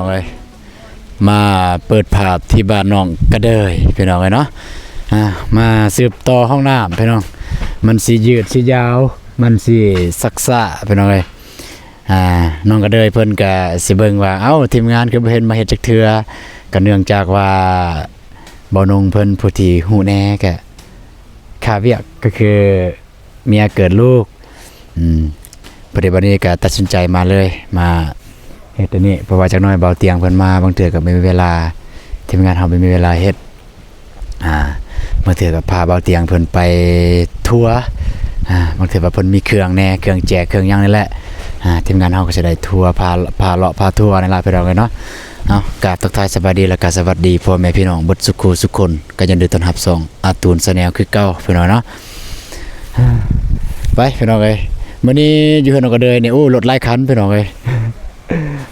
ເອີຍ ມາເປີດພາບທີ່ບ້ານນ້ອງກະເດີຍ ພີ່ນ້ອງເອີຍເນາະ. ອ່າ ມາສືບຕໍ່ຫ້ອງນ້ຳ ພີ່ນ້ອງ, ມັນຊິຍືດຊິຍາວ ມັນຊິຊັກຊ້າ ພີ່ນ້ອງເອີຍ. ອ່າ ນ້ອງກະເດີຍເພິ່ນກະຊິເບິ່ງວ່າ ເອົ້າ ທີມງານຄືບໍ່ເຫັນມາເຮັດຈັກເທື່ອ, ກະເນື່ອງຈາກວ່າ ບ່າວນົງເພິ່ນ ຜູ້ທີ່ຮູ້ແດ່ ກະຄາວຽກ ກະຄືເມຍເກີດລູກ. ອືມ ພໍດີບັດນີ້ກະຕັດສິນໃຈມາເລີຍ ມາເຮັດອັນນີ້ ເພາະວ່າຈັກໜ້ອຍບ່າວຕຽງເພິ່ນມາ ບາງເທື່ອກະບໍ່ມີເວລາ, ທີມງານເຮົາບໍ່ມີເວລາເຮັດ. ອ່າ ບາງເທື່ອກະພາບ່າວຕຽງເພິ່ນໄປທົວ, ອ່າ ບາງເທື່ອວ່າເພິ່ນມີເຄື່ອງແດ່ ເຄື່ອງແຈກເຄື່ອງຫຍັງນີ້ແຫຼະ. ອ່າ ທີມງານເຮົາກະຊິໄດ້ທົວ ພາ ພາເລາະພາທົວນີ້ລະ ພີ່ນ້ອງເອີຍເນາະ. ເອົາ ກາບທັກທາຍສະບາຍດີ ແລະກະສະຫວັດດີພໍ່ແມ່ພີ່ນ້ອງເບິດສຸຂູສຸຄົນ, ກະຍິນດີຕ້ອນຮັບຊ່ອງອາຕູນແຊນແນວຄືເກົ່າ ພີ່ນ້ອງເນາະ. ໄປ ພີ່ນ້ອງເອີຍ, ມື້ນີ້ຢູ່ເຮືອນນ້ອງກະເດີຍນີ້ ໂອ້ ລົດຫຼາຍຄັນ ພີ່ນ້ອງເອີຍ,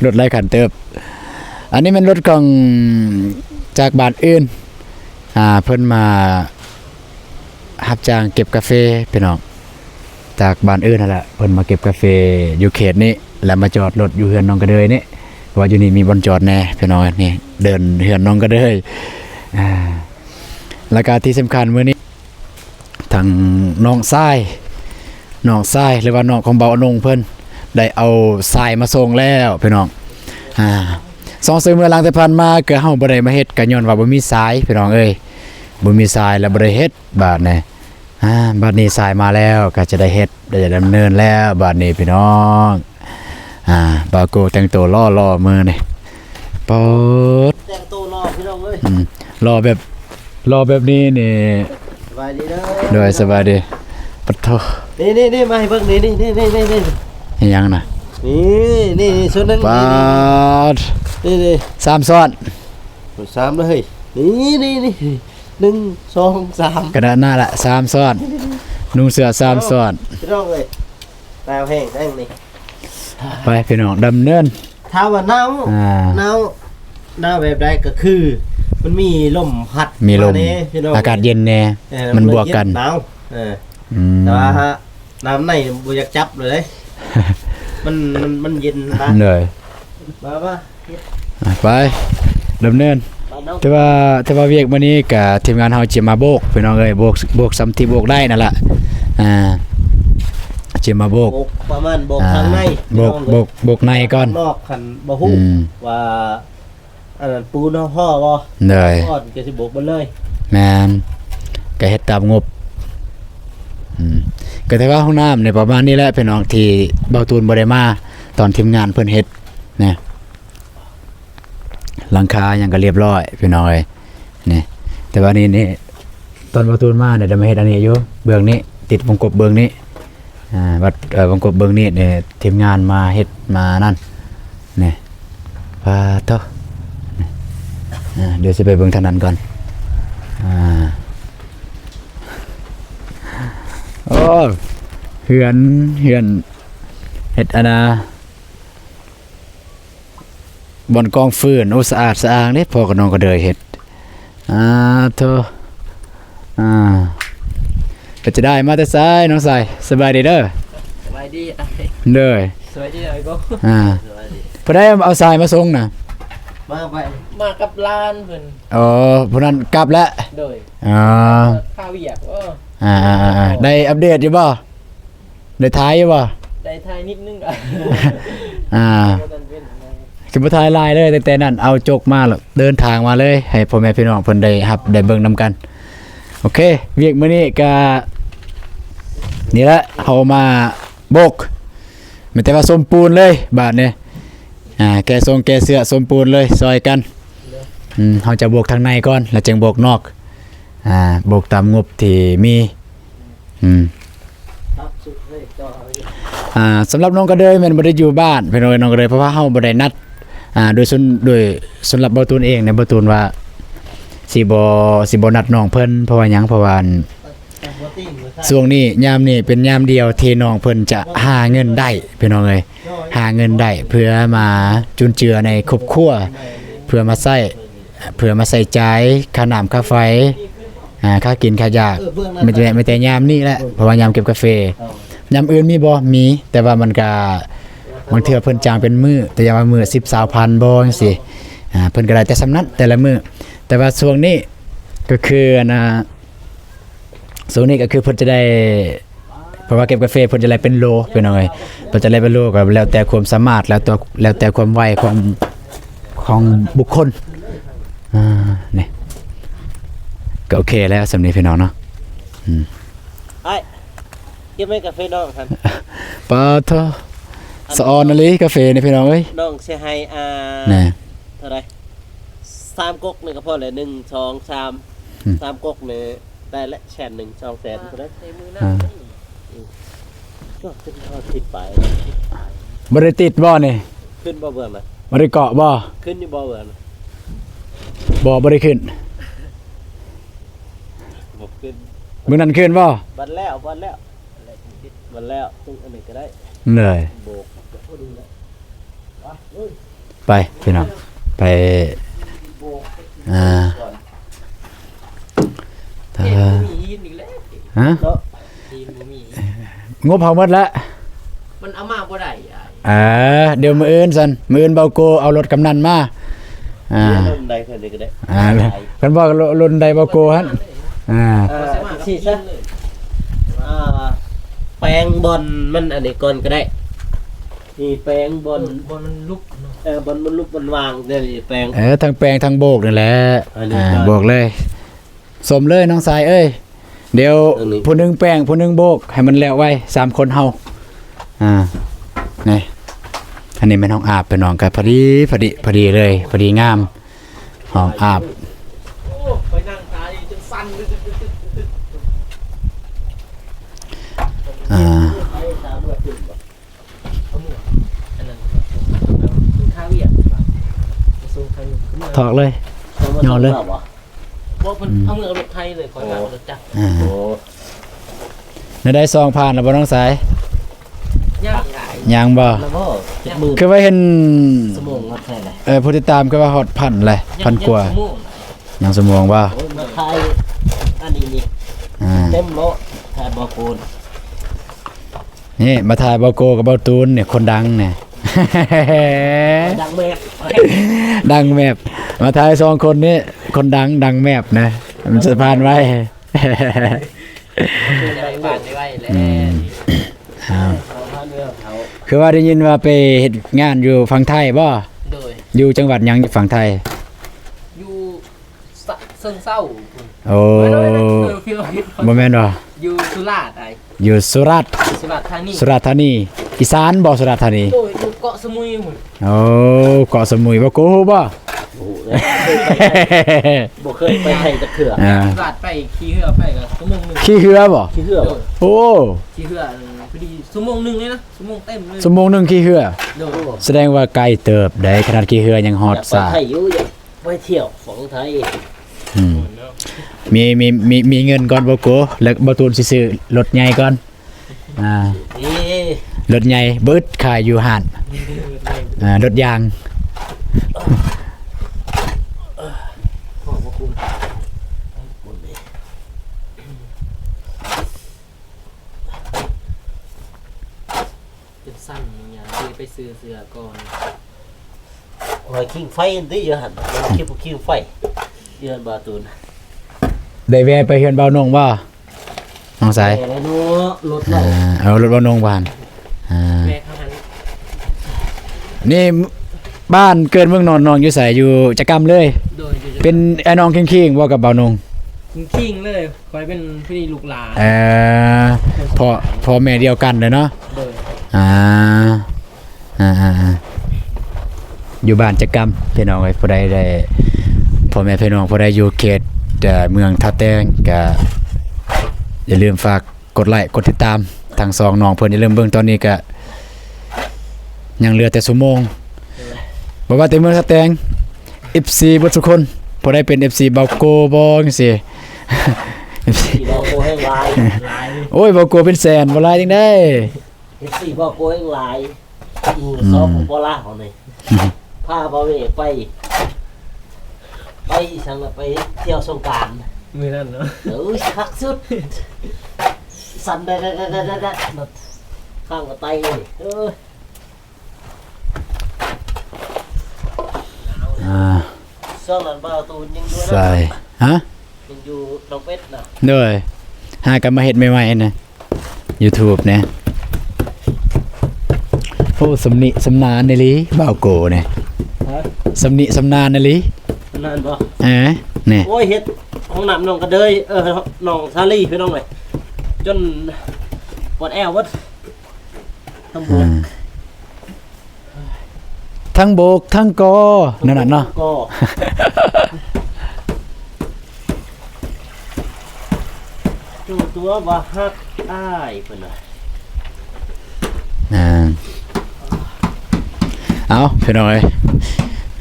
ລົດຫຼາຍຄັນເຕີບ. ອັນນີ້ແມ່ນລົດຂອງ ຈາກບ້ານອື່ນ, ອ່າ ເພິ່ນມາຮັບຈ້າງເກັບກາເຟ ພີ່ນ້ອງ, ຈາກບ້ານອື່ນຫັ້ນແຫຼະ ເພິ່ນມາເກັບກາເຟຢູ່ເຂດນີ້ ແລ້ວມາຈອດລົດຢູ່ເຮືອນນ້ອງກະເດີຍນີ້ ເພາະວ່າຢູ່ນີ້ມີບ່ອນຈອດແດ່ ພີ່ນ້ອງ. ນີ້ເດີ່ນເຮືອນນ້ອງກະເດີຍ. ອ່າ ແລ້ວກະທີ່ສຳຄັນມື້ນີ້ ທັງນ້ອງຊາຍ ນ້ອງຊາຍ ຫຼືວ່ານ້ອງຂອງບ່າວອານົງເພິ່ນ ໄດ້ເອົາຊາຍມາສົ່ງແລ້ວ ພີ່ນ້ອງ. ອ່າ ສອງສາມມື້ຫຼັງທີ່ຜ່ານມາ ກະເຮົາບໍ່ໄດ້ມາເຮັດ ກະຍ້ອນວ່າບໍ່ມີຊາຍ ພີ່ນ້ອງເອີຍ, ບໍ່ມີຊາຍແລ້ວບໍ່ໄດ້ເຮັດ. ບາດນີ້ ອ່າ ບາດນີ້ຊາຍມາແລ້ວ ກະຈະໄດ້ເຮັດ ໄດ້ດຳເນີນແລ້ວບາດນີ້ ພີ່ນ້ອງ. ອ່າ ບ່າວໂກແຕ່ງໂຕຫຼໍ່ໆມື້ນີ້ ປອດ ແຕ່ງໂຕຫຼໍ່ ພີ່ນ້ອງເອີຍ. ອືມ ຫຼໍ່ແບບ ຫຼໍ່ແບບນີ້ນີ້. ສະບາຍດີເດີ. ໂດຍ ສະບາຍດີ. ປະໂທ ນີ້ໆໆ ມາໃຫ້ເບິ່ງ ນີ້ໆໆໆໆ. ອີຫຍັງນະ? ນີ້ໆໆ ຊຸດໜຶ່ງ. ປາດ ນີ້ໆ ສາມຊ້ອນ ສາມເລີຍ. ນີ້ໆໆ ໜຶ່ງ ສອງ ສາມ ກະນັ້ນລະ ສາມຊ້ອນ ນຸ່ງເສື້ອສາມຊ້ອນ ພີ່ນ້ອງເອີຍ. ໜາວແຮງແຮງນີ້. ໄປ ພີ່ນ້ອງ ດຳເນີນ. ຖ້າວ່າໜາວ ອ່າ ໜາວ ໜາວແບບໃດກະຄື ມັນມີລົມພັດ ມີລົມ ມາແດ່ ພີ່ນ້ອງ ອາກາດເຢັນແດ່ ເອີ ມັນບວກກັນ ມັນເຢັນໜາວ. ເອີ ອືມ ແຕ່ວ່າ ນ້ຳໃນບໍ່ຢາກຈັບເລີຍເດ້ ມັນ ມັນ ມັນເຢັນນະ. ໂດຍ ມາ ມາ ອ່ະ ໄປ ດຳເນີນ. ແຕ່ວ່າ ແຕ່ວ່າວຽກມື້ນີ້ກະທີມງານເຮົາຈະມາໂບກ ພີ່ນ້ອງເອີຍ, ໂບກ ໂບກສ່ຳທີ່ໂບກໄດ້ນັ້ນລະ. ອ່າ ຈະມາໂບກ ໂບກປະມານໂບກ ອ່າ ທາງໃນ ໂບກ ພີ່ນ້ອງເອີຍ, ໂບກ ໂບກໃນກ່ອນ ນອກຫັ້ນບໍ່ຮູ້ ອືມ ວ່າ ອັນນັ້ນປູນເຮົາພໍບໍ່? ໂດຍ ກ່ອນກະຊິໂບກເບິດເລີຍ. ແມ່ນ ກະເຮັດຕາມງົບ. ອືມ ກະຖືວ່າຫ້ອງນ້ຳນີ້ປະມານນີ້ແຫຼະ ພີ່ນ້ອງ ທີ່ບ່າວຕູນບໍ່ໄດ້ມາ ຕອນທີມງານເພິ່ນເຮັດນະ. ຫຼັງຄາຫຍັງກະລຽບຮ້ອຍ ພີ່ນ້ອງເອີຍ ນີ້. ແຕ່ວ່ານີ້ ນີ້ ຕອນບ່າວຕູນມານີ້ ໄດ້ມາເຮັດອັນນີ້ຢູ່ ເບື້ອງນີ້ ຕິດວົງກົບເບື້ອງນີ້. ອ່າ ວັດ ເອີ ວົງກົບເບື້ອງນີ້ ເອີ ທີມງານມາເຮັດມານັ້ນ ນີ້ ປາໂທ ນີ້. ອ່າ ດຽວຊິໄປເບິ່ງທາງນັ້ນກ່ອນ. ອ່າ ໂອ້ ເຮືອນ ເຮືອນ ເຮັດອັນນາ ບ່ອນກອງຟືນ. ໂອ້ ສະອາດສະອ້າງເດ້ ພໍ່ກັບນ້ອງກະເດີຍເຮັດ. ອ່າ ໂທ ອ່າ ເປັນຈັ່ງໃດ ມາແຕ່ໃສນ້ອງຊາຍ? ສະບາຍດີເດີ. ສະບາຍດີອ້າຍ. ໂດຍ ສະບາຍດີອ້າຍໂກ. ອ່າ ຜູ້ໃດເອົາຊາຍມາສົ່ງນະ? ມາໄປ ມາກັບຫຼານເພິ່ນ. ອໍ ຜູ້ນັ້ນກັບແລ້ວ. ໂດຍ ອໍ ຄາວຽກ. ອໍ ອ່າໆໆ ໄດ້ອັບເດດຢູ່ບໍ່? ໄດ້ຖ່າຍຢູ່ບໍ່? ໄດ້ຖ່າຍນິດໜຶ່ງ. ອ່າ ຄືບໍ່ຖ່າຍຫຼາຍເລີຍ ຕັ້ງແຕ່ນັ້ນເອົາຈົກມາ ເດີນທາງມາເລີຍ ໃຫ້ພໍ່ແມ່ພີ່ນ້ອງເພິ່ນໄດ້ຮັບໄດ້ເບິ່ງນຳກັນ. ໂອເຄ ວຽກມື້ນີ້ກະນີ້ແຫຼະ ເຮົາມາໂບກ ມີແຕ່ວ່າສົມປູນເລີຍບາດນີ້. ອ່າ ແກະຊົງແກະເສື້ອສົມປູນເລີຍ ຊ່ອຍກັນ. ອືມ ເຮົາຈະໂບກທາງໃນກ່ອນ ແລ້ວຈຶ່ງໂບກນອກ. ອ່າ ໂບກຕາມງົບທີ່ມີ. ອືມ ອ່າ ສຳລັບນ້ອງກະເດີຍແມ່ນບໍ່ໄດ້ຢູ່ບ້ານ ພີ່ນ້ອງເອີຍ ນ້ອງກະເດີຍ ເພາະວ່າເຮົາບໍ່ໄດ້ນັດ. ອ່າ ໂດຍສ່ວນ ໂດຍສຳລັບບ່າວຕູນເອງນີ້ ບ່າວຕູນວ່າຊິບໍ່ ຊິບໍ່ນັດນ້ອງເພິ່ນ ເພາະວ່າຫຍັງ ເພາະວ່າ ຊ່ວງນີ້ ຍາມນີ້ເປັນຍາມດຽວທີ່ນ້ອງເພິ່ນຈະຫາເງິນໄດ້ ພີ່ນ້ອງເອີຍ, ຫາເງິນໄດ້ເພື່ອມາຈຸນເຈືອໃນຄອບຄົວ, ເພື່ອມາໃຊ້ ເພື່ອມາໃຊ້ຈ່າຍຄ່ານ້ຳຄ່າໄຟ, ອ່າ ຄ່າກິນຄ່າຢາກ, ມີແຕ່ ມີແຕ່ຍາມນີ້ແຫຼະ, ເພາະວ່າຍາມເກັບກາເຟ. ຍາມອື່ນມີບໍ່? ມີ, ແຕ່ວ່າມັນກະ ບາງເທື່ອເພິ່ນຈ້າງເປັນມື້ ແຕ່ຢ່າວ່າມື້ສິບ ຊາວພັນບໍ່ ຈັ່ງຊີ້ ອ່າ ເພິ່ນກໍໄດ້ແຕ່ສ່ຳນັ້ນແຕ່ລະມື້. ແຕ່ວ່າຊ່ວງນີ້ກໍຄື ອັນນ່າ ຊ່ວງນີ້ກໍຄືເພິ່ນຈະໄດ້ ເພາະວ່າເກັບກາເຟເພິ່ນຈະໄດ້ເປັນໂລ ພີ່ນ້ອງເອີຍ ເພິ່ນຈະໄດ້ເປັນໂລ ກໍແລ້ວແຕ່ຄວາມສາມາດ ແລ້ວແຕ່ ແລ້ວແຕ່ຄວາມໄວຂອງ ຂອງບຸກຄົນ. ອ່າ ນີ້ ກໍໂອເຄແລ້ວສ່ຳນີ້ ພີ່ນ້ອງເນາະ. ອືມ ອ້າຍ ເກັບໄມ້ກາເຟນ້ອງຫັ້ນ ປາໂທ ສະອອນອີ່ຫຼີກາເຟນີ້ ພີ່ນ້ອງເອີຍ. ນ້ອງຊິໃຫ້ ອ່າ ແນ່ ເທົ່າໃດ? ສາມກົກນີ້ກໍພໍແລ້ວ ໜຶ່ງ ສອງ ສາມ ອືມ ສາມກົກນີ້ໄດ້ແລ້ວ ແສນໜຶ່ງ ສອງແສນ ເທົ່າໃດ? ໃນມື້ນັ້ນ ອ່າ ກໍເປັນເຮົາຕິດໄປ ບໍ່ໄດ້ຕິດບໍ່ນີ້? ຂຶ້ນບໍ່ເບື້ອງນະ? ບໍ່ໄດ້ເກາະບໍ່? ຂຶ້ນຢູ່ບໍ່ເບື້ອງນະ? ບໍ່ ບໍ່ໄດ້ຂຶ້ນ ບໍ່ຂຶ້ນ. ມື້ນັ້ນຂຶ້ນບໍ່? ບັດແລ້ວ ບັດແລ້ວ ບັດແລ້ວ ຕຶກອັນນີ້ກໍໄດ້ ເລີຍ ໂບກ ພໍດີແລ້ວ. ໄປພີ່ນ້ອງ ໄປ ອ່າ ເອີ ມີຫີນອີກແລ້ວ ຮະ ເນາະ ຫີນບໍ່ມີ ງົບເຮົາໝົດແລ້ວ ມັນເອົາມາບໍ່ໄດ້. ເອີ ດຽວມື້ອື່ນຊັ້ນ ມື້ອື່ນເບົາໂກເອົາລົດກຳນັນມາ ອ່າ ລົນໃດເພິ່ນນີ້ກໍໄດ້ ອ່າ ຄັນວ່າລົນໃດເບົາໂກຫັ້ນ ອ່າ ເອີ ຊີ້ຊະ ອ່າ ແປງບ່ອນມັນອັນນີ້ກ່ອນກໍໄດ້. ນີ້ແປງບ່ອນ ບ່ອນມັນຫຼຸບເນາະ ເອີ ບ່ອນມັນຫຼຸບມັນຫວ່າງ ນີ້ແປງ ເອີ ທັງແປງທັງໂບກນີ້ແຫຼະ ອັນນີ້ ອ່າ ກໍໂບກເລີຍ ສົມເລີຍນ້ອງຊາຍເອີຍ. ດຽວ ອັນນີ້ ຜູ້ໜຶ່ງແປງ ຜູ້ໜຶ່ງໂບກ ໃຫ້ມັນແລ້ວໄວ ສາມຄົນເຮົາ ອ່າ ນີ້ ອັນນີ້ແມ່ນຫ້ອງອາບ ພີ່ນ້ອງ ກໍພໍດີ ພໍດີ ພໍດີເລີຍ ພໍດີງາມ ຫ້ອງອາບ ໂອ້ ຂ້ອຍນັ່ງທ່ານີ້ຈົນສັ່ນ ອ່າ ອັນນັ້ນ ເປັນຄ່າວຽກ ກະຊວງພາຍຸ ຖອກເລີຍ ຍ້ອນເລີຍ ບໍ່ ເພິ່ນ ອືມ ເອົາເມືອລົດໄຖເລີຍ ຂ້ອຍມາລົດຈັກ ອ່າ ໂອ້ ແນວໃດ ສອງພັນແລ້ວບໍ່ນ້ອງຊາຍ? ຍັງ ຍັງບໍ່? ແລ້ວບໍ່? ຈັກມື້? ຄືວ່າເຫັນ ຊົ່ວໂມງຮອດເທົ່າໃດ? ເອີ ຜູ້ຕິດຕາມຄືວ່າຮອດພັນແຫຼະ ພັນກວ່າ ຍັງຊົ່ວໂມງ ຍັງຊົ່ວໂມງບໍ່? ໂອ້ຍ ມາຖ່າຍອັນນີ້ນີ້ ອ່າ ເຕັມໂລດ ຖ່າຍບໍ່ໂກນ. ນີ້ມາຖ່າຍເບົາໂກກັບເບົາຕູນນີ້ ຄົນດັງນີ້ ດັງແມບ ດັງແມບ ມາຖ່າຍສອງຄົນນີ້ ຄົນດັງ ດັງແມບນະ ມັນສະພານໄວ້ ອືມ ອ້າວ ຄືວ່າໄດ້ຍິນວ່າໄປເຮັດງານຢູ່ຝັ່ງໄທບໍ່? ໂດຍ ຢູ່ຈັງຫວັດຫຍັງຢູ່ຝັ່ງໄທ? ຢູ່ ສະ ເຊີງເຊົາພຸ້ນ ໂອ້ ບໍ່ແມ່ນບໍ່? ຢູ່ສຸລາດ ຢູ່ສຸລາດ ສຸລາດທານີ ສຸລາດທານີ ອີສານບໍ່? ສຸລາດທານີ ໂດຍ ຢູ່ເກາະສະໝຸຍພຸ້ນ ໂອ້ ເກາະສະໝຸຍ ບໍ່ ໂກຮູ້ບໍ່? ບໍ່ຮູ້ເລີຍ ບໍ່ເຄີຍໄປໄທຈັກເທື່ອ ອ່າ ສຸລາດໄປຂີ່ເຮືອໄປກໍຊົ່ວໂມງໜຶ່ງ ຂີ່ເຮືອບໍ່? ຂີ່ເຮືອ ໂອ້ ຂີ່ເຮືອ ພໍດີຊົ່ວໂມງໜຶ່ງເລີຍນະ ຊົ່ວໂມງເຕັມເລີຍ ຊົ່ວໂມງໜຶ່ງຂີ່ເຮືອ ໂດຍ ສະແດງວ່າໄກເຕີບໃດ໋ ຂະໜາດຂີ່ເຮືອຍັງຮອດ ຢາກໄປ ສາ ໄທຢູ່ ຢາກ ໄປທ່ຽວຂອງໄທ ອືມ ມີ ມີ ມີ ມີເງິນກ່ອນບໍ່ໂກ ແລ້ວບໍ່ຕູນຊິຊື້ລົດໃຫຍ່ກ່ອນ ອ່າ ເອີ ລົດໃຫຍ່ບຶດຂາຍຢູ່ຮ້ານ ອ່າ ລົດຢາງ ເປັນຊັ້ນຫຍັງ ເລີຍໄປຊື້ເສື້ອກ່ອນ ໂອ້ຍ ຂີງໄຟຫັ້ນຕິ ຢູ່ຫັ້ນ ຄິດວ່າຂີງໄຟ ຢູ່ຫັ້ນບ່າວຕູນ ໄດ້ແວ່ໄປເຮືອນບ່າວນົງບໍ່ ນ້ອງຊາຍ? ແວ່ແລ້ວເນາະ ລົດ ອ່າ ເອົາລົດບ່າວນົງບ້ານ ອ່າ ແວ່ເຂົ້າຫັ້ນ ນີ້ບ້ານເກີດເມືອງນອນ ນ້ອງຢູ່ໃສ? ຢູ່ຈະກຳເລີຍ? ໂດຍ ຢູ່ຈະກຳ ເປັນອ້າຍນ້ອງຄີງໆບໍ່ກັບບ່າວນົງ? ຄີງໆເລີຍ ຂ້ອຍເປັນຜູ້ນີ້ລູກຫຼານ ເອີ ພໍ່ ພໍ່ແມ່ດຽວກັນເລີຍເນາະ ໂດຍ ອ່າ ອ່າໆໆ ຢູ່ບ້ານຈະກຳ ພີ່ນ້ອງເອີຍ ຜູ້ໃດໄດ້ ພໍ່ແມ່ພີ່ນ້ອງຜູ້ໃດຢູ່ເຂດ ເອີ ເມືອງທ່າແຕງ ກະຢ່າລືມຝາກກົດໄລ້ກົດຕິດຕາມທັງສອງນ້ອງເພິ່ນ ຢ່າລືມເບິ່ງ ຕອນນີ້ກະຍັງເຫຼືອແຕ່ຊົ່ວໂມງ ບໍ່ວ່າແຕ່ເມືອງທ່າແຕງ ເອັຟຊີເບິດທຸກຄົນ ຜູ້ໃດເປັນເອັຟຊີບ່າວໂກບໍ່ ຈັ່ງຊີ້ ເອັຟຊີບ່າວໂກແຮ່ງຫຼາຍ ໂອ້ຍ ບ່າວໂກເປັນແສນ ບໍ່ຫຼາຍຈັ່ງໃດ ເອັຟຊີບ່າວໂກແຮ່ງຫຼາຍ ຢູ່ ອືມ ສປປ ລາວນີ້ ພາບ່າວເວໄປ ໄປອີ່ສັງລະ ໄປທ່ຽວສົງການ ມື້ນັ້ນເນາະ ເອີຍ ຄັກສຸດ ສັ່ນແດດໆໆໆ ຂ້າງກະໄຕນີ້ ເອີຍ. ຊ່ວງນັ້ນບ່າວຕູນຍັງຢູ່ ໃສ ນະ ຮະ? ຍັງຢູ່ໜອງເປັດນະ. ໂດຍ ຫາກັນມາເຮັດໃໝ່ໆນະ YouTube ນະ. ໂອ້ ຊຳນິຊຳນານອີ່ຫຼີບ່າວໂກນີ້. ຮະ? ຊຳນິຊຳນານອີ່ຫຼີ. ຊຳນານບໍ່? ເອີ ນີ້ ໂອ້ຍ ເຮັດຫ້ອງນ້ຳໜອງກະເດີຍ ເອີ ໜອງສາລີ ພີ່ນ້ອງເອີຍ ຈົນປວດແອວເບິດ. ທັງບວກ ອ່າ ທັງໂບກທັງກໍ ນັ້ນນະເນາະ ກໍ ເຈົ້າຕົວວ່າຮັກອ້າຍເພິ່ນວ່າ. ອ່າ ເອົາ ພີ່ນ້ອງເອີຍ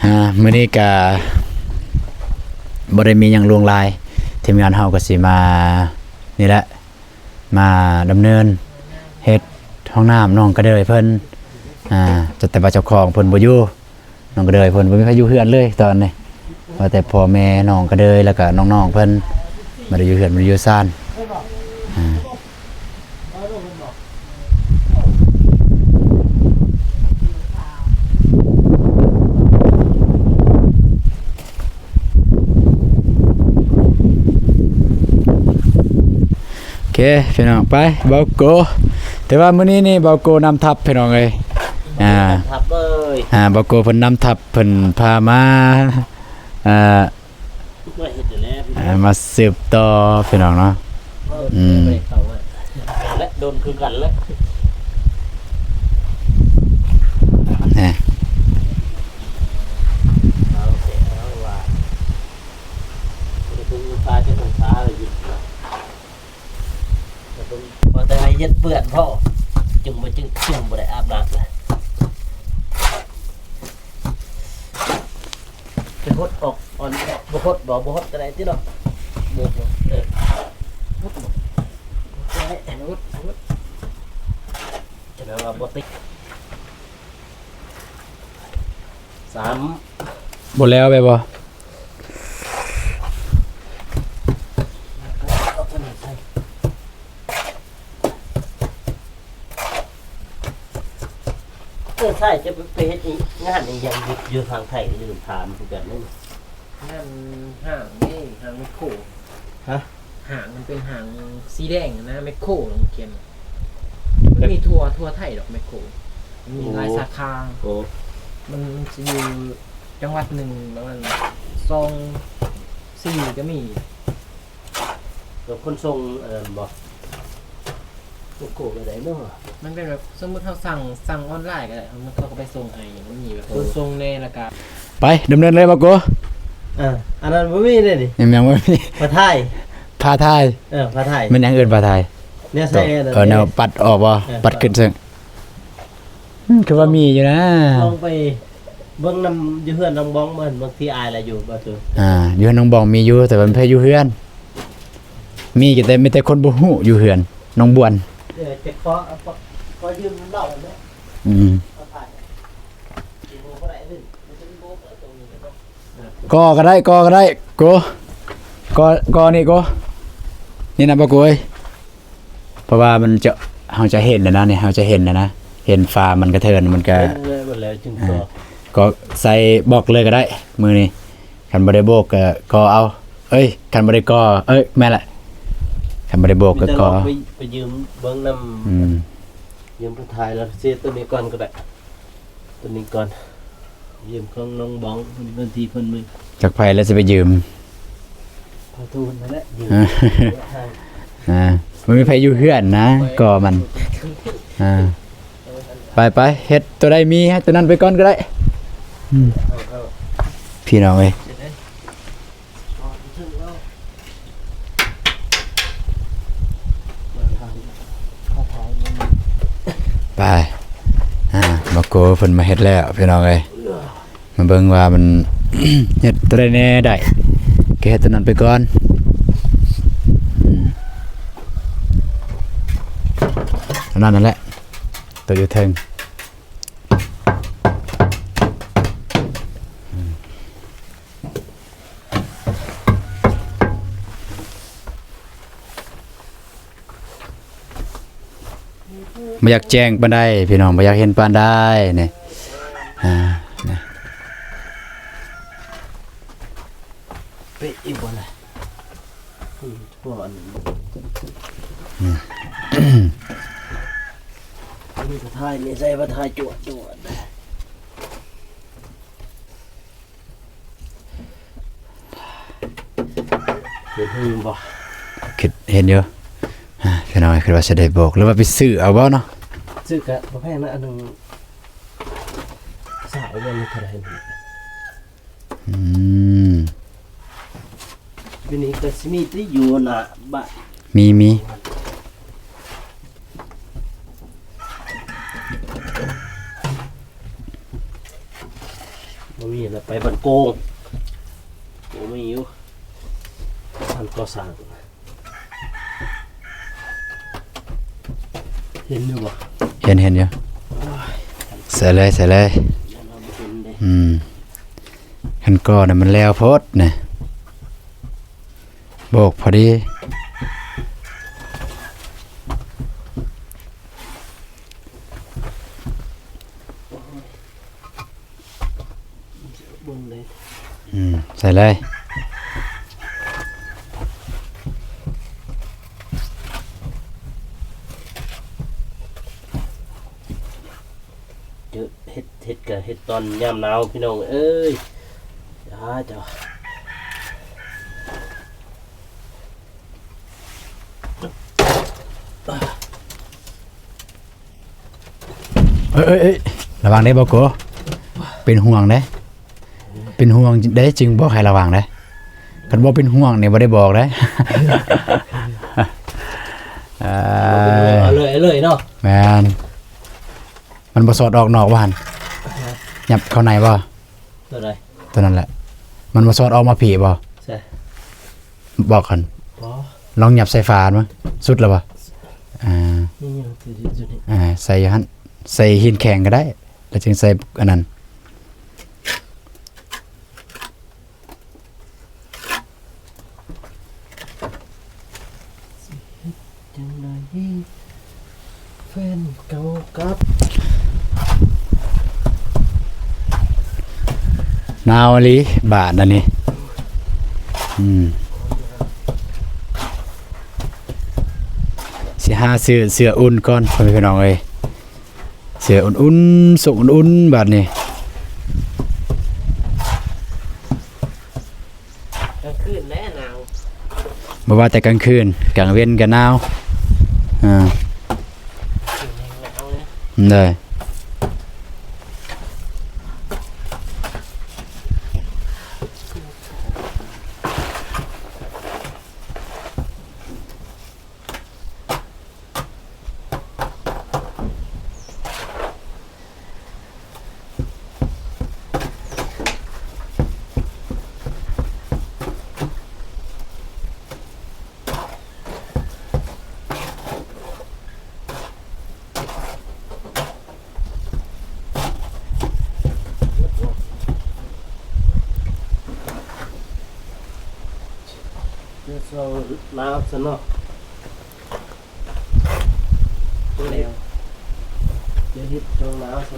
ອ່າ ມື້ນີ້ກະບໍ່ໄດ້ມີຫຍັງຫຼວງຫຼາຍ ທີມງານເຮົາກໍຊິມານີ້ແຫຼະ ມາດຳເນີນເຮັດຫ້ອງນ້ຳໜອງກະເດີຍເພິ່ນ ອ່າ ແຕ່ວ່າເຈົ້າຂອງເພິ່ນບໍ່ຢູ່ ໜອງກະເດີຍເພິ່ນບໍ່ມີໃຜຢູ່ເຮືອນເລີຍຕອນນີ້ ວ່າແຕ່ພໍ່ແມ່ໜອງກະເດີຍ ແລ້ວກະນ້ອງໆເພິ່ນບໍ່ໄດ້ຢູ່ເຮືອນ ບໍ່ໄດ້ຢູ່ຊານ ອ່າ. ໂອເຄ ພີ່ນ້ອງ ໄປ ບ່າວໂກ ແຕ່ວ່າມື້ນີ້ນີ້ບ່າວໂກນຳທັບ ພີ່ນ້ອງເອີຍ ອ່າ ນຳທັບເລີຍ ອ່າ ບ່າວໂກເພິ່ນນຳທັບ ເພິ່ນພາມາ ອ່າ ມາເຮັດຢູ່ແລ້ວພີ່ນ້ອງ ອ່າ ມາສືບຕໍ່ພີ່ນ້ອງເນາະ ເອີ ອືມ ໄປເຂົ້າມາແລະ ດົນຄືກັນແຫຼະ ແນ່ ເອົາແທ້ເອົາວ່າ ບໍ່ໄດ້ເບິ່ງຟ້າຈັກອົງສາຢູ່ ວ່າແຕ່ໃຫ້ເຮັດເປື້ອນພໍ ຈຶ່ງບໍ່ ຈຶ່ງ ຈຶ່ງບໍ່ໄດ້ອາບນ້ຳ ໄປຫົດອອກ ອ່ອນ ບໍ່ຫົດບໍ່ ບໍ່ຫົດກໍໄດ້ຕິເນາະ ບໍ່ ບໍ່ ເອີ ຫົດບໍ່ ຫົດໄດ້ ຫົດ ຫົດ ຈະໄດ້ວ່າບໍ່ຕິດ ສາມ ບໍ່ແລ້ວແມ່ນບໍ່? ເອີ ໃຊ່ ຈະໄປເຮັດອີ່ ງານອີ່ຫຍັງຢູ່ ຢູ່ທາງໄທ ລືມຖາມຄືກັນເດ້. ງານຫ້າງນີ້ ຫ້າງແມັກໂຄ. ຮະ? ຫ້າງ ມັນເປັນຫ້າງສີແດງນະ ແມັກໂຄ ມັນຂຽນ. ມັນມີທົ່ວ ທົ່ວໄທດອກແມັກໂຄ ມັນມີຫຼາຍສາຂາ. ໂອ້ ມັນ ມັນຊິຢູ່ຈັງຫວັດໜຶ່ງ ປະມານສອງສີ່ກໍມີ. ແລ້ວຂົນສົ່ງອັນນັ້ນບໍ່? ແມັກໂຄກໍໄດ້ເນາະ. ມັນເປັນແບບ ສົມມຸດເຮົາສັ່ງ ສັ່ງອອນລາຍກໍໄດ້ ມັນ ເຂົາກໍໄປສົ່ງໃຫ້. ມັນມີແບບຂົນສົ່ງແດ່ ແລ້ວກໍ ໄປ ດຳເນີນເລີຍ ບ່າວໂກ. ອ່າ ອັນນັ້ນບໍ່ມີເດ້ນີ້. ຍັງ ຍັງບໍ່ມີ. ຜ້າຖ່າຍ ຜ້າຖ່າຍ. ເອີ ຜ້າຖ່າຍ. ແມ່ນຫຍັງເອີ້ນຜ້າຖ່າຍ? ແນວໃສ່ ເອີ ແນວປັດອອກບໍ່? ເອີ ປັດຂຶ້ນເຊິ່ງ. ອືມ ຄືວ່າມີຢູ່ນະ. ລອງໄປເບິ່ງນຳຢູ່ເຮືອນນ້ອງບອງເບິ່ງ ບາງທີອາຍລະຢູ່ບໍ່? ອ່າ ຢູ່ເຮືອນນ້ອງບອງມີຢູ່ ແຕ່ວ່າມັນໃຜຢູ່ເຮືອນ. ມີຢູ່ ແຕ່ມີແຕ່ຄົນບໍ່ຮູ້ຢູ່ເຮືອນນ້ອງບວນ. ເອີ ແຕ່ຂໍ ຂໍ ຂໍຢືມເຫຼົ້າແຫຼະ. ອືມ ກໍກໍໄດ້ ກໍກໍໄດ້ ໂກ ກໍ ກໍນີ້ ໂກ ນີ້ນະ ບໍ່ໂກເອີຍ. ເພາະວ່າມັນຈະ ເຮົາຈະເຫັນແລ້ວນະ ນີ້ ເຮົາຈະເຫັນແລ້ວນະ ເຫັນຝາມັນກະເທີນ ມັນກະ ເຫັນເລີຍໝົດແລ້ວຈຶ່ງກໍ ອ່າ ກໍໃສ່ບລັອກເລີຍກໍໄດ້ມື້ນີ້. ຄັນບໍ່ໄດ້ໂບກກໍກໍເອົາ ເອີຍ ຄັນບໍ່ໄດ້ກໍ ເອີຍ ແມ່ນລະ ຄັນບໍ່ໄດ້ໂບກກໍກໍ ໄປ ໄປຢືມເບິ່ງນຳ. ອືມ ຢືມໄປຖ່າຍແລ້ວເສຍໂຕນີ້ກ່ອນກໍໄດ້. ຕົວນີ້ກ່ອນ ຢືມຂອງນ້ອງບອງ ເພິ່ນ ເພິ່ນທີ່ເພິ່ນມີ. ຈັກໃຜແລ້ວຊິໄປຢືມ? ພໍ່ທູນນັ້ນແຫຼະຢືມ. ອ່າ ບໍ່ມີໃຜຢູ່ເຮືອນນະ ກໍມັນ. ອ່າ ໄປ ໄປ ເຮັດຕົວໃດມີ ເຮັດຕົວນັ້ນໄປກ່ອນກໍໄດ້. ອືມ ພີ່ນ້ອງເອີຍ. ໄປ ອ່າ ມາໂກເພິ່ນມາເຮັດແລ້ວ ພີ່ນ້ອງເອີຍ. ມາເບິ່ງວ່າມັນເຮັດຕົວໃດແດ່ໄດ້ ກໍເຮັດຕົວນັ້ນໄປກ່ອນ. ອືມ ອັນນັ້ນ ນັ້ນແຫຼະ ຕົວຢູ່ເທິງ. ບໍ່ຢາກແຈ້ງປານໃດພີ່ນ້ອງ ບໍ່ຢາກເຫັນປານໃດນີ້. ອ່າ ນີ້ ອືມ ພໍອັນນີ້ ອືມ ອັນນີ້ກໍຖ່າຍ ນີ້ໃສ່ວ່າຖ່າຍຈວດໆ ເຫັນຫືບໍ່? ຄິດເຫັນຢູ່ ອ່າ ພີ່ນ້ອງ ຄິດວ່າຊິໄດ້ບອກ ຫຼືວ່າໄປຊື້ເອົາບໍ່ເນາະ? ຊື້ກະບໍ່ແພງນະ ອັນໜຶ່ງຊາວ ເດືອນເທົ່າໃດນີ້? ອືມ ຢູ່ນີ້ກໍຊິມີແຕ່ຢູ່ໜ້າບ້ານ ມີ ມີ ບໍ່ມີແລ້ວ ໄປບ້ານໂກງ ໂກງມີຢູ່ ທ່ານກໍ່ສ້າງ ເຫັນຢູ່ບໍ່? ເຫັນ ເຫັນຢູ່ ໂອ້ຍ ໃສ່ເລີຍ ໃສ່ເລີຍ ຢ້ານວ່າບໍ່ເຫັນເດ້ ອືມ ຄັນກໍນະມັນແລ້ວໂພດນະ ບອກພໍດີ. ເບິ່ງເດ້ ອືມ ໃສ່ເລີຍ ເຮັດ ເຮັດກະເຮັດຕອນຍາມໜາວ ພີ່ນ້ອງເອີຍ ອາ ເຈົ້າ. ເອີຍ ເອີຍ ເອີຍ ລະວັງເດ້ບໍ່ໂກ ເປັນຫ່ວງເດ້ ເປັນຫ່ວງເດ້ ຈຶ່ງບອກໃຫ້ລະວັງເດ້ ຄັນບໍ່ເປັນຫ່ວງນີ້ບໍ່ໄດ້ບອກເດ້ ເອີ ເອົາເລີຍ ເອົາເລີຍເນາະ ແມ່ນ ມັນບໍ່ສອດອອກນອກບໍ່ຫັ້ນ ຫຍັບເຂົ້າໃນບໍ່? ຕົວໃດ? ຕົວນັ້ນແຫຼະ ມັນບໍ່ສອດອອກມາພີ້ບໍ່? ໃສ່ ບອກກັນ ບໍ່ ລອງຫຍັບໃສ່ຝາມັນ ສຸດແລ້ວບໍ່? ອ່າ ນີ້ຍັງຕິດຢູ່ນີ້ ອ່າ ໃສ່ຢູ່ຫັ້ນ ໃສ່ຫີນແຂງກໍໄດ້ ແລ້ວຈຶ່ງໃສ່ອັນນັ້ນ ຊິເຮັດຈັ່ງໃດ ແຟນເກົ່າກັບ ໜາວອີ່ຫຼີບາດອັນນີ້ ອືມ ຊິຫາຊື້ເສື້ອອຸ່ນກ່ອນ ພໍ່ແມ່ພີ່ນ້ອງເອີຍ ເສື້ອອຸ່ນໆ ໂສ້ງອຸ່ນໆ ບາດນີ້ ກາງຄືນແຫຼະໜາວ ບໍ່ວ່າແຕ່ກາງຄືນ ກາງເວັນກໍໜາວ ອ່າ ເອີ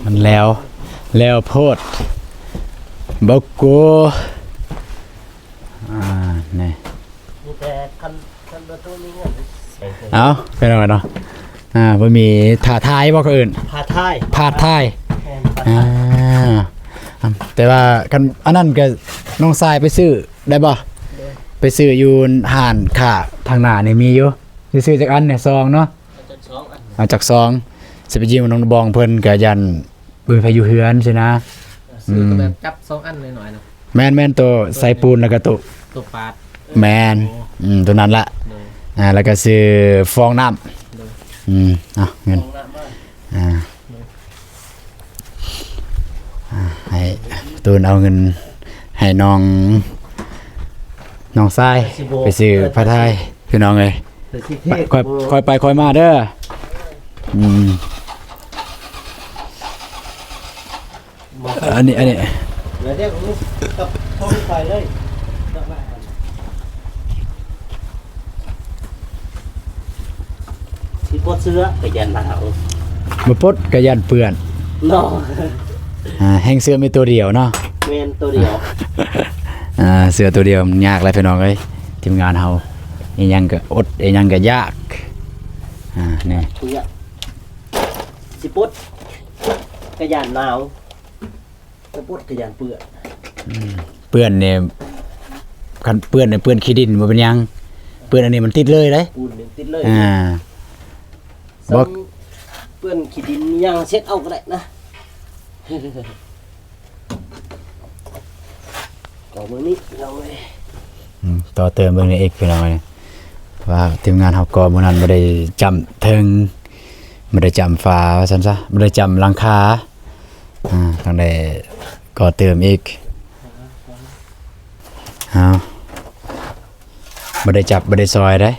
ມັນແລ້ວ ແລ້ວໂພດ ບໍ່ໂກ ອ່າ ນີ້ ມີແຕ່ຄັນ ຄັນບໍ່ໂຕມີເງິນ ເອົາ ໄປນອນເນາະ ອ່າ ບໍ່ມີ ຖ້າທາຍບໍ່ ເຂົາເອີ້ນ ຜາດທາຍ ຜາດທາຍ ແມ່ນ ຜາດທາຍ ອ່າ ແຕ່ວ່າຄັນອັນນັ້ນກໍ ນ້ອງຊາຍໄປຊື້ໄດ້ບໍ່? ໄດ້ ໄປຊື້ຢູ່ຮ້ານຄ້າທາງໜ້ານີ້ມີຢູ່ ຊິຊື້ຈັກອັນນີ້ ສອງເນາະ ເອົາຈັກສອງອັນ ເອົາຈັກສອງ ຊິໄປຢືມນ້ອງບອງເພິ່ນ ກໍຢ້ານບໍ່ມີໃຜຢູ່ເຮືອນຊີ້ນະ ຊື້ກໍແບບ ອືມ ຈັບສອງອັນໜ້ອຍໆເນາະ ແມ່ນໆ ໂຕໃສ່ປູນ ແລ້ວກໍໂຕ ໂຕປາດ ແມ່ນ ໂອ້ ອືມ ໂຕນັ້ນລະ ໂດຍ ອ່າ ແລ້ວກໍຊື້ຟອງນ້ຳ ໂດຍ ອືມ ເອົາເງິນ ຟອງນ້ຳມາ ອ່າ ໂດຍ ອ່າ ໃຫ້ຕູນເອົາເງິນໃຫ້ນ້ອງ ນ້ອງຊາຍ ໄປຊື້ຜ້າໄທ ພີ່ນ້ອງເອີຍ ຂ້ອຍ ຂ້ອຍໄປຂ້ອຍມາເດີ ອືມ ອັນນີ້ ອັນນີ້ ດຽວ ດຽວ ກັບ ໄປເລີຍ ຊິປົດເສື້ອກໍຢ້ານໜາວ ບໍ່ປົດກໍຢ້ານເປື້ອນເນາະ ອ່າ ແຮ່ງເສື້ອມີຕົວດຽວເນາະ ແມ່ນ ຕົວດຽວ ອ່າ ເສື້ອຕົວດຽວມັນຍາກແຫຼະ ພີ່ນ້ອງເອີຍ ທີມງານເຮົາ ອີ່ຫຍັງກໍອົດ ອີ່ຫຍັງກໍຢາກ ອ່າ ນີ້ ເພື່ອຊິປົດກະຢ້ານໜາວ ບໍ່ປົດກະຢ້ານເປື້ອນ ອືມ ເປື້ອນນີ້ ຄັນເປື້ອນນີ້ເປື້ອນຂີ້ດິນບໍ່ເປັນຫຍັງ ເປື້ອນອັນນີ້ມັນຕິດເລີຍເດ້ ປູນນີ້ຕິດເລີຍ ອ່າ ບໍ່ ເປື້ອນຂີ້ດິນຫຍັງເຊັດເອົາກໍໄດ້ນະ. ກໍມື້ນີ້ພີ່ນ້ອງເອີຍ ອືມ ຕໍ່ເຕີມເບິ່ງນີ້ອີກພີ່ນ້ອງເອີຍ ວ່າທີມງານເຮົາກໍມື້ນັ້ນບໍ່ໄດ້ຈ້ຳເທິງ ບໍ່ໄດ້ຈ້ຳຝາວ່າຊັ້ນຊະ ບໍ່ໄດ້ຈ້ຳຫຼັງຄາ ອ່າ ຕ້ອງໄດ້ກໍ່ເຕີມອີກ ເຮົາບໍ່ໄດ້ຈັບບໍ່ໄດ້ຊອຍເດ້ ໂ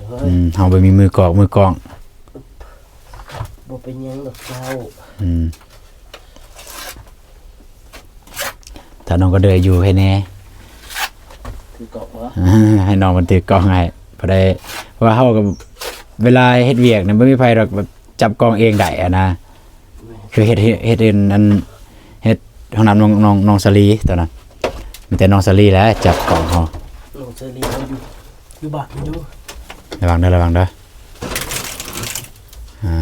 ດຍ ອືມ ເຮົາບໍ່ມີມືກອກມືກອງ ບໍ່ເປັນຫຍັງດອກເຈົ້າ ອືມ ຖ້ານ້ອງກະເດີຍຢູ່ໃຫ້ແດ່ ຖືກອກບໍ່ ໃຫ້ນ້ອງເພິ່ນຖືກອກໃຫ້ ພໍໄດ້ ເພາະວ່າເຮົາກໍ ເວລາເຮັດວຽກນີ້ບໍ່ມີໃຜດອກແບບຈັບກອງເອງໄດ້ຫັ້ນນະ ແມ່ນ ຄືເຮັດ ເຮັດ ເຮັດອັນ ອັນ ເຮັດຫ້ອງນ້ຳນ້ອງ ນ້ອງ ນ້ອງສາລີຕອນນັ້ນ ມີແຕ່ນ້ອງສາລີແຫຼະຈັບກອງເຮົາ ນ້ອງສາລີເຮົາຢູ່ ຢູ່ບ້ານຢູ່ ລະວັງເດີ ລະວັງເດີ ອ່າ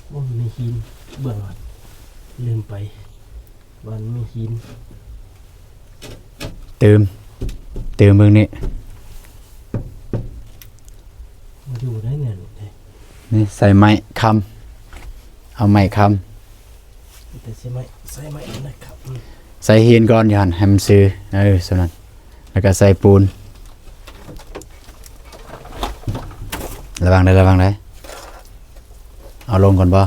ໂອ້ຍ ມີຫີນເບື້ອງຫຼັງ ລືມໄປ ວ່າມີຫີນ ຕື່ມ ຕື່ມເບິ່ງນີ້ ມາຢູ່ໄດ້ແນ່ເດ້ ນີ້ໃສ່ໄມ້ຄ້ຳ ເອົາໄມ້ຄ້ຳ ແຕ່ໃສ່ໄມ້ ໃສ່ໄມ້ນະຄັບ ໃສ່ຫີນກ່ອນຢູ່ຫັ້ນ ໃຫ້ມັນຊື່ ເອີ ສ່ຳນັ້ນ ແລ້ວກໍໃສ່ປູນ ລະວັງເດີ ລະວັງເດີ ເອົາລົງກ່ອນບໍ່?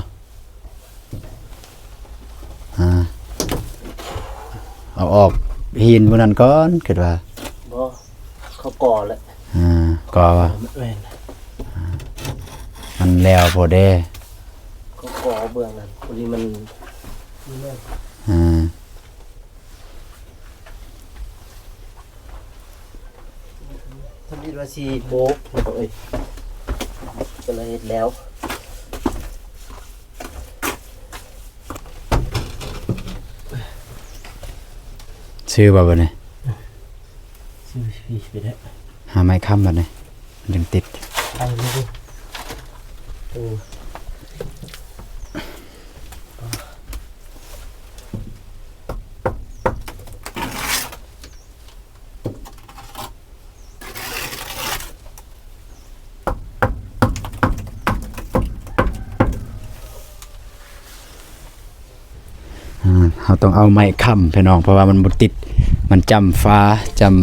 ອ່າ ເອົາອອກຫີນພວກນັ້ນກ່ອນ ຄິດວ່າ ບໍ່ ເຂົາກໍ່ແຫຼະ ອ່າ ກໍ່ວ່າ ແມ່ນ ອ່າ ມັນແຫຼວໂພດເດ້ ເຂົາກໍ່ເບື້ອງນັ້ນ ພໍດີມັນ ມັນແໜ້ນ ອ່າ ທຳອິດວ່າຊິໂບກ ເອີຍ ກໍເລີຍເຮັດແລ້ວ ຊື່ບໍ່ບັດນີ້? ຊື່ ໄປແລ້ວ ຫາໄມ້ຄ້ຳບັດນີ້ ມັນຈຶ່ງຕິດ ເອົາເລີຍ ໂອ້. ອ່າ ເຮົາຕ້ອງເອົາໄມ້ຄ້ຳພີ່ນ້ອງ ເພາະວ່າມັນບໍ່ຕິດ ມັນຈ້ຳຝາ ຈ້ຳ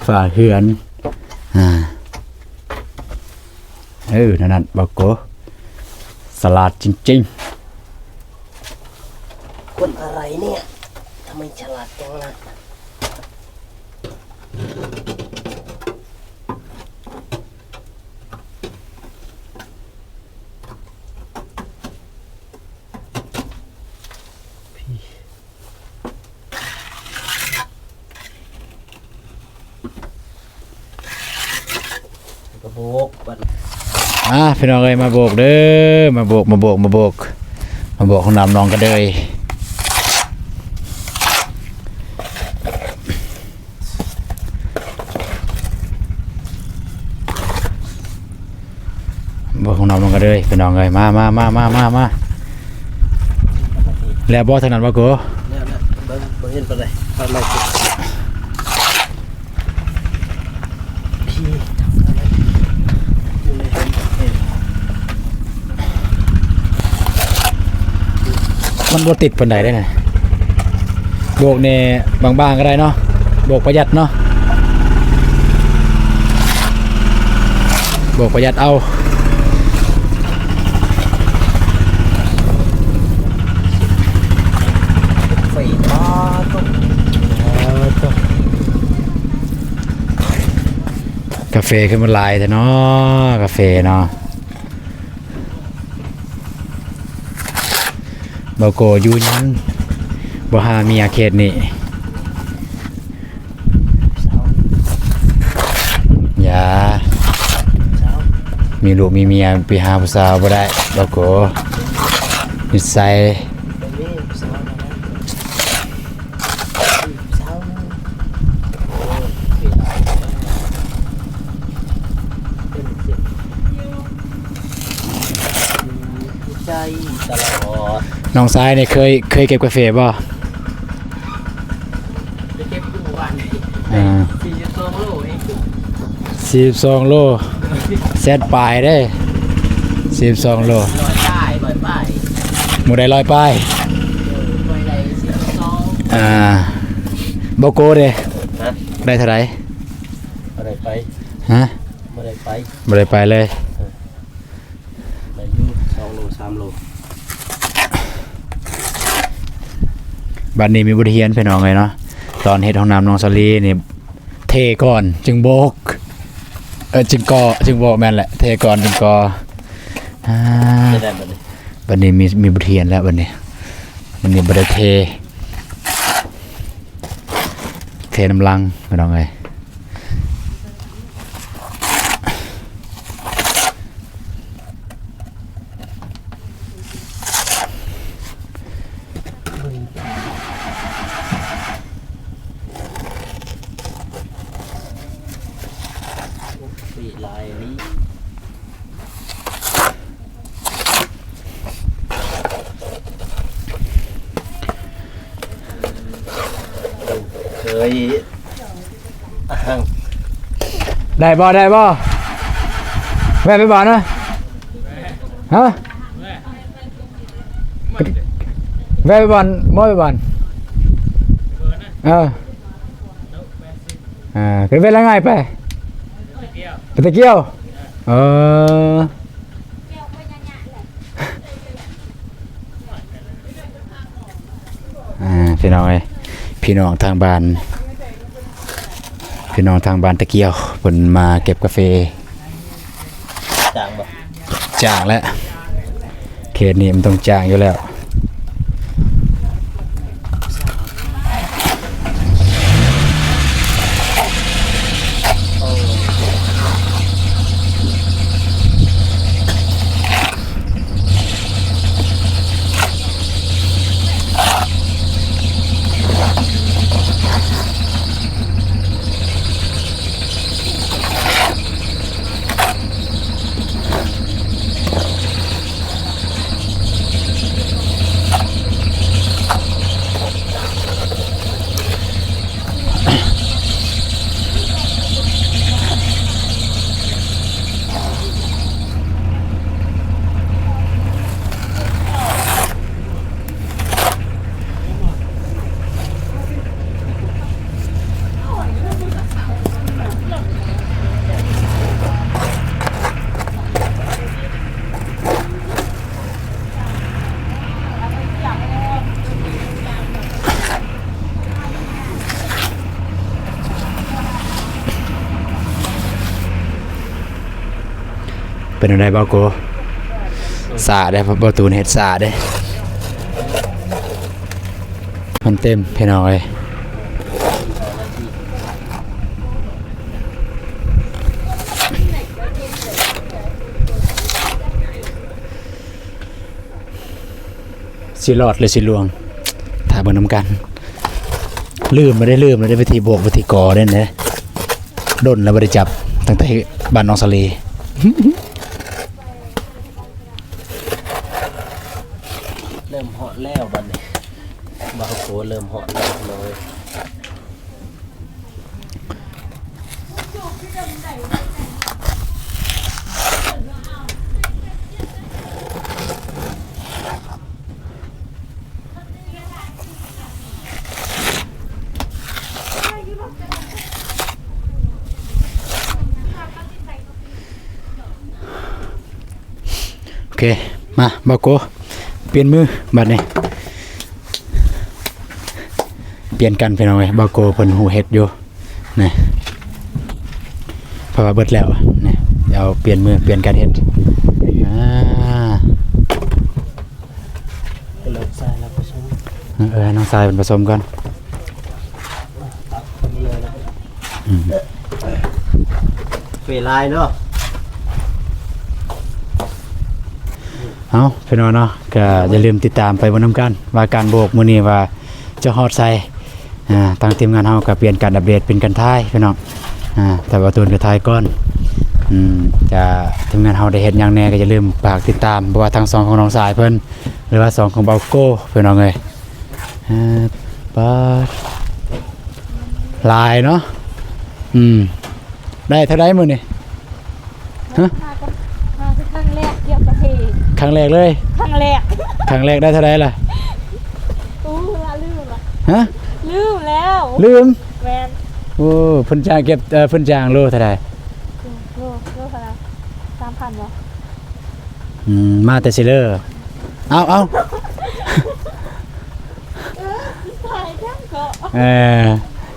ຝາເຮືອນ ອ່າ ເອີ ນັ້ນໆ ບາໂກ ສະຫຼາດຈິງໆ. คนอะไรเนี่ย ทำไมฉลาดจังล่ะ ກະໂບກບັດ ອ່າ ພີ່ນ້ອງເອີຍ ມາໂບກເດີ ມາໂບກ ມາໂບກ ມາໂບກ ມາໂບກຫ້ອງນ້ຳໜອງກະເດີຍ. ເບິ່ງຫ້ອງນ້ຳມັນກໍເດີຍ ພີ່ນ້ອງເອີຍ ມາ ມາ ແລ້ວບໍ່ທາງນັ້ນບໍ່ໂກ? ແລ້ວ ແລ້ວ ເບິ່ງ ບໍ່ເຫັນປານໃດ ໄຟໄໝ້ ມັນບໍ່ຕິດປານໃດເດ້ນະ ໂບກແດ່ບາງໆກໍໄດ້ເນາະ ໂບກປະຢັດເນາະ ໂບກປະຢັດເອົາ ໄຟຟ້າຕົກ ກາເຟຄືມັນຫຼາຍແທ້ເນາະ ກາເຟເນາະ. ບໍ່ໂກຢູ່ຍັງ ບໍ່ຫາເມຍເຂດນີ້ ຢ່າ ມີລູກມີເມຍໄປຫາຜູ້ສາວບໍ່ໄດ້ ບໍ່ໂກ ນິໄສ. ສາວ ນ້ອງຊາຍນີ້ເຄີຍ ເຄີຍເກັບກາເຟບໍ່? ໄປເກັບຢູ່ບ້ານນີ້ ອ່າ ໄດ້ສີ່ສິບສອງໂລເອງ ສີ່ສິບສອງໂລ ແສນປາຍເດ້ ສີ່ສິບສອງໂລ ຮ້ອຍປາຍ ຮ້ອຍປາຍ ໝູ່ໄດ້ຮ້ອຍປາຍ ເອີ ຂ້ອຍໄດ້ສີ່ສິບສອງ ອ່າ ບໍ່ໂກເດ້ ຮະ ໄດ້ເທົ່າໃດ? ບໍ່ໄດ້ໄປ ຮະ? ບໍ່ໄດ້ໄປ ບໍ່ໄດ້ໄປເລີຍ ເອີ ໄດ້ຢູ່ສອງໂລ ສາມໂລ ບັດນີ້ມີບົດຮຽນພີ່ນ້ອງເອີຍເນາະ ຕອນເຮັດຫ້ອງນ້ຳນ້ອງສາລີນີ້ ເທກ່ອນຈຶ່ງໂບກ ເອີ ຈຶ່ງກໍ່ ຈຶ່ງໂບກ ແມ່ນແຫຼະ ເທກ່ອນຈຶ່ງກໍ່ ອ່າ ຈະໄດ້ບັດນີ້ ບັດນີ້ມີ ມີບົດຮຽນແລ້ວບັດນີ້ ບັດນີ້ບໍ່ໄດ້ເທ ເທນຳຫຼັງພີ່ນ້ອງເອີຍ. ເບາະເປະຫຼາຍອີ່ຫຼີ ເຄີຍ ໄດ້ບໍ່ ໄດ້ບໍ່? ແວ່ໄປບ່ອນນະ ຮະ? ແວ່ໄປບ່ອນ ບໍ່ໄປບ່ອນ ເອີ ອ່າ ຂຶ້ນໄປລະງ່າຍໄປ ໄປຕະກຽວ ເອີ. ອ່າ ພີ່ນ້ອງເອີຍ ພີ່ນ້ອງທາງບ້ານ ພີ່ນ້ອງທາງບ້ານຕະກຽວ ເພິ່ນມາເກັບກາເຟ ຈ້າງບໍ່? ຈ້າງແຫຼະ ເຂດນີ້ມັນຕ້ອງຈ້າງຢູ່ແລ້ວ. ເປັນແນວໃດບ່າວໂກ? ຊ້າເດ້ ປະຕູນເຮັດຊ້າເດ້ ມັນເຕັມພີ່ນ້ອງເອີຍ. ຊິລອດຫຼືຊິລ່ວງ ຖ້າເບິ່ງນຳກັນ. ລືມແລ້ວເດ້ ລືມແລ້ວເດ້ ວິທີໂບກ ວິທີກໍ່ເດ້ ດົນແລ້ວບໍ່ໄດ້ຈັບ ຕັ້ງແຕ່ບ້ານໜອງສາລີ. ເລີ່ມຮອດແລ້ວບັດນີ້ ບ່າວໂກເລີ່ມຮອດແລ້ວເລີຍ. ໂອເຄ ມາ ບ່າວໂກ ປ່ຽນມືບາດນີ້ ປ່ຽນກັນພີ່ນ້ອງເອີຍ. ບ່າວໂກເພິ່ນຮູ້ເຮັດຢູ່ ນີ້ ເພາະວ່າເບິດແລ້ວ ນີ້ ເອົາປ່ຽນມື ປ່ຽນກັນເຮັດ ອ່າ ເອີ ໃຫ້ນ້ອງຊາຍເພິ່ນປະສົມກ່ອນ. ອືມ ເວລາເນາະ. ເອົາ ພີ່ນ້ອງເນາະ ກະຢ່າລືມຕິດຕາມໄປເບິ່ງນຳກັນ ວ່າການໂບກມື້ນີ້ວ່າຈະຮອດໃສ. ອ່າ ທາງທີມງານເຮົາກະປ່ຽນການອັບເດດເປັນການຖ່າຍ ພີ່ນ້ອງ. ອ່າ ແຕ່ວ່າໂຕນກະຖ່າຍກ່ອນ. ອືມ ຈະ ທີມງານເຮົາໄດ້ເຮັດຫຍັງແດ່ກະຢ່າລືມຝາກຕິດຕາມ ບໍ່ວ່າທາງຊ່ອງຂອງນ້ອງຊາຍເພິ່ນ ຫຼືວ່າສອງຂອງເບົາໂກ້ພີ່ນ້ອງເອີຍ. ອ່າ ປາດ ຫຼາຍເນາະ. ອືມ ໄດ້ເທົ່າໃດມື້ນີ້? ຮະ? ມາກັບ ມາຄືຄັ້ງແລກກ່ຽວກາເຟ. ຄັ້ງແລກເລີຍ? ຄັ້ງແລກ. ຄັ້ງແລກໄດ້ເທົ່າໃດລະ? ໂອ້ ລະລືມລະ. ຮະ? ລືມແລ້ວ. ລືມ? ແມ່ນ. ໂອ້ ເພິ່ນຈ້າງເກັບ ເອີ ເພິ່ນຈ້າງໂລເທົ່າໃດ? ໂລ ໂລເທົ່າໃດ? ສາມພັນບໍ່? ອືມ ມາແຕ່ຊິເລີ. ເອົາ ເອົາ ເອີ ຖ່າຍແທ້ກໍ ເອີ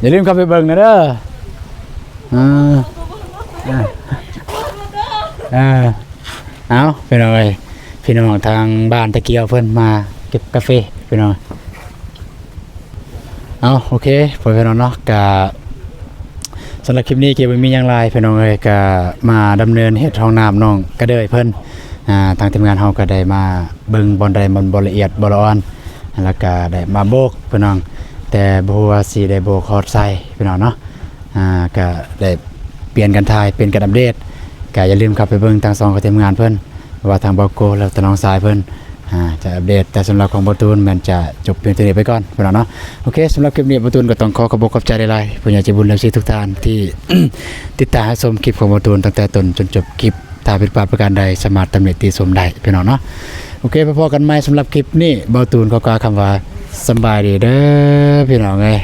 ຢ່າລືມເຂົ້າໄປເບິ່ງນະເດີ. ອ່າ ອ່າ ອ່າ ເອົາ ພີ່ນ້ອງເອີຍ ພີ່ນ້ອງທາງບ້ານຕະກຽວເພິ່ນມາເກັບກາເຟ ພີ່ນ້ອງ. ເອົາ ໂອເຄ ພໍ່ແມ່ພີ່ນ້ອງເນາະ ກະສຳລັບຄລິບນີ້ກະບໍ່ມີຫຍັງຫຼາຍພີ່ນ້ອງເອີຍ ກະມາດຳເນີນເຮັດຫ້ອງນ້ຳນ້ອງກະເດີຍເພິ່ນ. ອ່າ ທາງທີມງານເຮົາກະໄດ້ມາເບິ່ງບ່ອນໃດບ່ອນບໍ່ລະອຽດບໍ່ລະອ່ອນ ແລ້ວກະໄດ້ມາໂບກພີ່ນ້ອງ ແຕ່ບໍ່ຮູ້ວ່າຊິໄດ້ໂບກຮອດໃສພີ່ນ້ອງເນາະ. ອ່າ ກະໄດ້ປ່ຽນກັນຖ່າຍ ປ່ຽນກັນອັບເດດ ກະຢ່າລືມເຂົ້າໄປເບິ່ງທັງສອງຂອງທີມງານເພິ່ນ ວ່າທາງເບົາໂກ້ ແລະ ທາງນ້ອງຊາຍເພິ່ນ ອ່າ ຈະອັບເດດ. ແຕ່ສຳລັບຂອງເບົາຕູນແມ່ນຈະຈົບພຽງເທົ່ານີ້ໄປກ່ອນພີ່ນ້ອງເນາະ. ໂອເຄ ສຳລັບຄລິບນີ້ເບົາຕູນກໍຕ້ອງຂໍຂອບອົກຂອບໃຈຫຼາຍໆ ຜູ້ໃຫຍ່ໃຈບຸນເອັຟຊີທຸກທ່ານທີ່ ຕິດຕາມຮັບຊົມຄລິບຂອງເບົາຕູນຕັ້ງແຕ່ຕົ້ນຈົນຈົບຄລິບ. ຖ້າຜິດພາດປະການໃດສາມາດຕຳໜິຕິຊົມໄດ້ພີ່ນ້ອງເນາະ. ໂອເຄ ພົບກັນໃໝ່. ສຳລັບຄລິບນີ້ເບົາຕູນຂໍກ່າວຄຳວ່າສະບາຍດີເດີພີ່ນ້ອງເອີຍ.